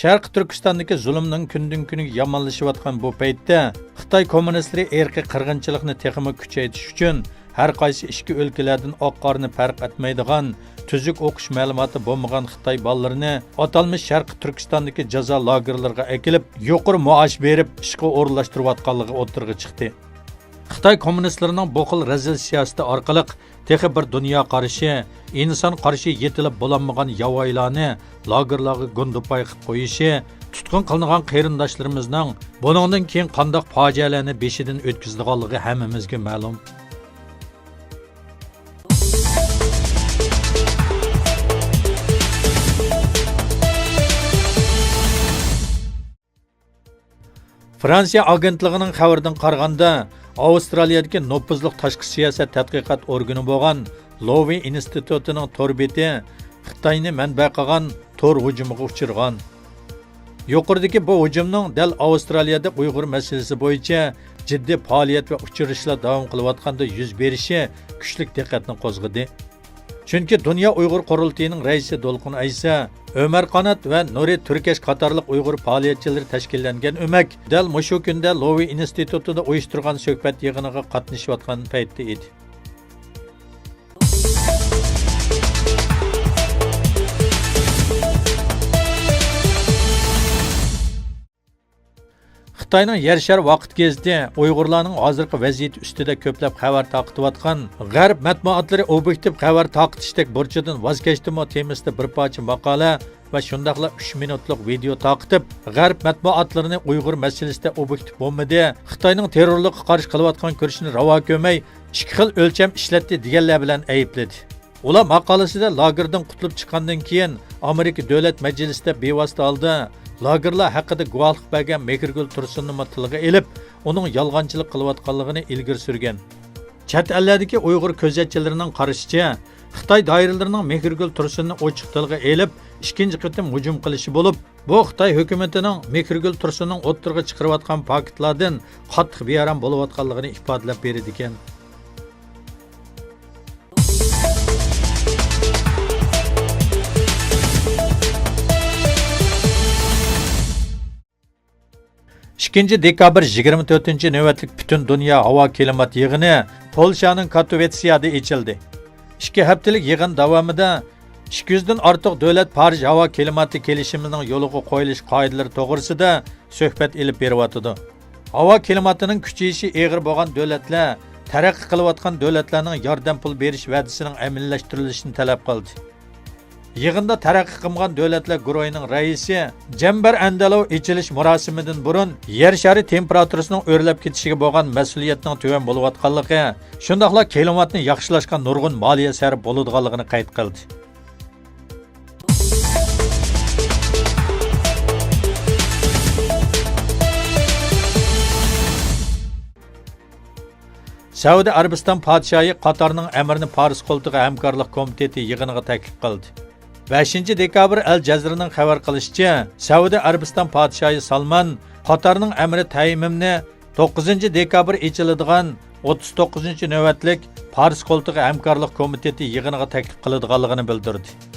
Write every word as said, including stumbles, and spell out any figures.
شەرقىي تۈركىستاندىكى زۇلۇمنىڭ كۈندىن-كۈنگە يامانلىشىۋاتقان بۇ پەيتتە، خىتاي كوممۇنىستلىرى ئىرقىي قىرغىنچىلىقنى تېخىمۇ كۈچەيتىش ئۈچۈن، ھەر قايسى ئىككى ئۆلكىلەردىن ئاق-قارىنى پەرق ئەتمەيدىغان، تۈزۈك ئوقۇش مەلۇماتى بولمىغان خىتاي بالىلىرىنى ئاتالمىش شەرقىي تۈركىستاندىكى جازا لاگېرلىرىغا ئەكېلىپ، يۇقىرى مائاش بېرىپ، ئىشقا ئورۇنلاشتۇرۇۋاتقانلىقى ئوتتۇرىغا چىقتى. خىتاي كوممۇنىستلىرىنىڭ بۇ خىل رەزىل سىياسىتى ئارقىلىق تېخى بىر دۇنيا قارىشى، ئىنسان قارىشى يېتىلىپ بولالمىغان ياۋايىلارنى لاگېرلارغا گۇندىپاي قىلىپ قويۇشى، تۇتقۇن قىلىنغان قېرىنداشلىرىمىزنىڭ بۇنىڭدىن كېيىن قانداق پاجىئەلەرنى بېشىدىن ئۆتكۈزىدىغانلىقى ھەممىمىزگە مەلۇم. فرانسىيە ئاگېنتلىقىنىڭ خەۋىرىدىن قارىغاندا، ئاۋسترالىيەدىكى نوپۇزلۇق تاشقى سىياسەت تەتقىقات ئورگىنى بولغان لوۋى ئىنستىتۇتىنىڭ تور بېتى خىتاينى مەنبە قىلغان تور ھۇجۇمىغا ئۇچرىغان. يۇقىرىدىكى بۇ ھۇجۇمنىڭ دەل ئاۋسترالىيەدە ئۇيغۇر مەسىلىسى بويىچە جىددىي پائالىيەت ۋە ئۇچرىشىشلار داۋام قىلىۋاتقاندا يۈز بېرىشى كۈچلۈك دىققەتنى قوزغىدى. چۈنكى دۇنيا ئۇيغۇر قۇرۇلتىيىنىڭ رەئىسى دولقۇن ئەيسا، ئۆمەر قانات ۋە نۇرى تۈركەش قاتارلىق ئۇيغۇر پائالىيەتچىلىرى تەشكىللەنگەن ئۆمەك دەل مۇشۇ كۈندە لوۋى ئىنستىتۇتىدا ئۇيۇشتۇرغان سۆھبەت يىغىنىغا قاتنىشىۋاتقان پەيتتە ئىدى. خىتاينىڭ يەر شارى ۋاقىت گېزىتى ئۇيغۇرلارنىڭ ھازىرقى ۋەزىيىتى ئۈستىدە كۆپلەپ خەۋەر تارقىتىۋاتقان، غەرب مەتبۇئاتلىرى ئوبيېكتىپ خەۋەر تارقىتىشتەك بۇرچىدىن ۋاز كەچتىمۇ تېمىسىدا بىر پارچە ماقالە ۋە شۇنداقلا ئۈچ مىنۇتلۇق ۋىدېئو تارقىتىپ، غەرب مەتبۇئاتلىرىنى ئۇيغۇر مەسىلىسىدە ئوبيېكتىپ بولمىدى، خىتاينىڭ تېررورلۇققا قارشى قىلىۋاتقان كۈرىشىنى راۋا كۆرمەي، ئىككى خىل ئۆلچەم ئىشلەتتى دېگەنلەر بىلەن ئەيىبلىدى. ئۇلار ماقالىسىدە لاگېردىن قۇتۇلۇپ چىققاندىن كېيىن ئامېرىكا دۆلەت مەجلىسىدە بىۋاسىتە ھالدا لاگېرلار ھەققىدە گۇۋاھلىق بەرگەن مېھرىگۈل تۇرسۇننىمۇ تىلغا ئېلىپ، ئۇنىڭ يالغانچىلىق قىلىۋاتقانلىقىنى ئىلگىرى سۈرگەن. چەت ئەللەردىكى ئۇيغۇر كۆزەتچىلىرىنىڭ قارىشىچە، خىتاي دائىرىلىرىنىڭ مېھرىگۈل تۇرسۇننى ئوچۇق تىلغا ئېلىپ، ئىككىنچى قېتىم ھۇجۇم قىلىشى بولۇپ، بۇ خىتاي ھۆكۈمىتىنىڭ مېھرىگۈل تۇرسۇننىڭ ئوتتۇرىغا چىقىرىۋاتقان پاكىتلاردىن قاتتىق بىئارام بولۇۋاتقانلىقىنى ئىپادىلەپ بېرىدىكەن. ئىككىنچى دېكابىر يىگىرمە تۆتىنچى نۆۋەتلىك پۈتۈن دۇنيا ھاۋا كىلىمات يىغىنى پولشانىڭ كاتوۋىتسىيادا ئېچىلدى. ئىككى ھەپتىلىك يىغىن داۋامىدا ئىككى يۈزدىن ئارتۇق دۆلەت پارىژ ھاۋا كىلىماتى كېلىشىمىنىڭ يولغا قويۇلۇش قائىدىلىرى توغرىسىدا سۆھبەت ئېلىپ بېرىۋاتىدۇ. ھاۋا كىلىماتىنىڭ كۈچىيىشى ئېغىر بولغان دۆلەتلەر تەرەققىي قىلىۋاتقان دۆلەتلەرنىڭ ياردەم پۇل بېرىش ۋەدىسىنىڭ ئەمەلىيلەشتۈرۈلۈشىنى تەلەپ قىلدى. يىغىندا تەرەققىي قىلمىغان دۆلەتلەر گۇرۇھىنىڭ رەئىسى جەمبەر ئەندەلوۋ ئېچىلىش مۇراسىمىدىن بۇرۇن يەر شارى تېمپېراتۇرىسىنىڭ ئۆرلەپ كېتىشىگە بولغان مەسئۇلىيەتنىڭ تۆۋەن بولۇۋاتقانلىقى، شۇنداقلا كىلىماتنى ياخشىلاشقا نۇرغۇن مالىيە سەرپ بولىدىغانلىقىنى قەيت قىلدى. سەئۇدى ئەرەبىستان پادىشاھى قاتارنىڭ ئەمىرىنى پارس قولتۇقى ھەمكارلىق كومىتېتى يىغىنىغا تەكلىپ قىلدى. بەشىنچى دېكابىر ئەل جەزىرىنىڭ خەۋەر قىلىشىچە، سەئۇدى ئەرەبىستان پادىشاھى سالمان قاتارنىڭ ئەمىرى تەيمىمنى توققۇزىنچى دېكابىر ئېچىلىدىغان ئوتتۇز توققۇزىنچى نۆۋەتلىك پارس قولتۇقى ھەمكارلىق كومىتېتى يىغىنىغا تەكلىپ قىلىدىغانلىقىنى بىلدۈردى.